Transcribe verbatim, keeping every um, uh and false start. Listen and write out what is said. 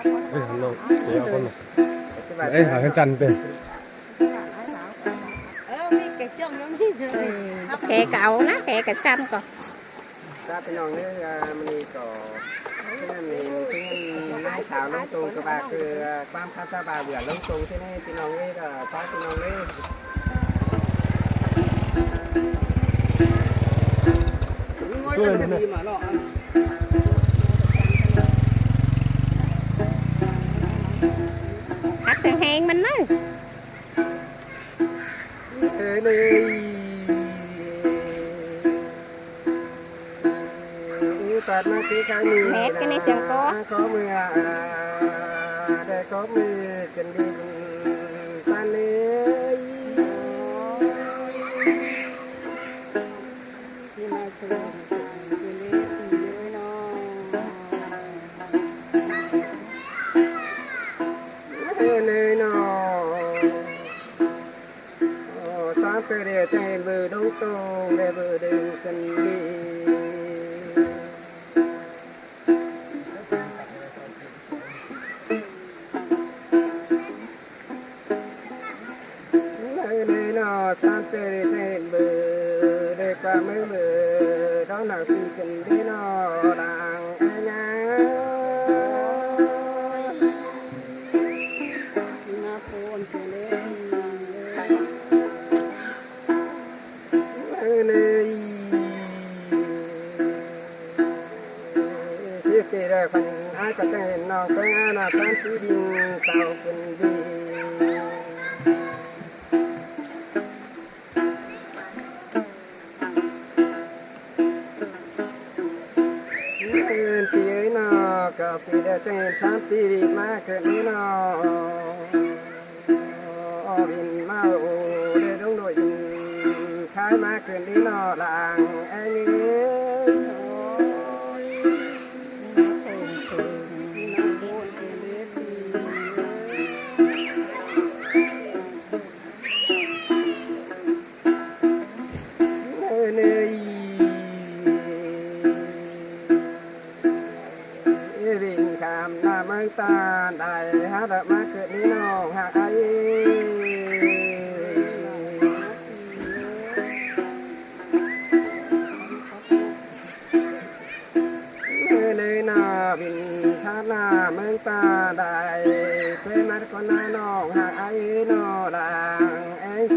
Ê, Hà Nội, xe con này. Ê, Hà Nội chăn tê. Xe cáu ná, xe cả chăn con. Các bạn nói, à, mình có, cái này mình cũng nói sao lung tung, các bạn cứ, à, quan sát sao bà vừa lung tung thế này, thì nó nghe là có thì nó nghe. Cắt sương hang mình á. Ê, nê. Ê, tạt mà cái cái này nè, cái này sương có. Có mưa, à, đây có mưa, cần đi, tan đi. Nơi nó. Ơ, sáng tê rìa chang hên bơ đống tông, đe bơ đêm cần đi. Nơi, nơi nó sáng tê rìa chang hên bơ, đe qua mấy bơ, đó là khi cần đi nó đang e nhá. Ơ, nê. Sư kì đe phần ai có tên nong tên ai mà sáng tí đinh tàu cần đi. Ơ, phi ơi nó, có phi đe chang hên sáng tí đinh mà cần đi nó. Ơ, đinh mà ô, đe đông đội đinh khai mà cần đi nó làng anh ơi. Nơi, nơi. Ê, vịnh khám nà măng ta đại hát đạp mát cự đi nông hạc ai. Nơi, nơi nà vịnh khám nà măng ta đại quê mắt con nà nông hạc ai nô làng anh.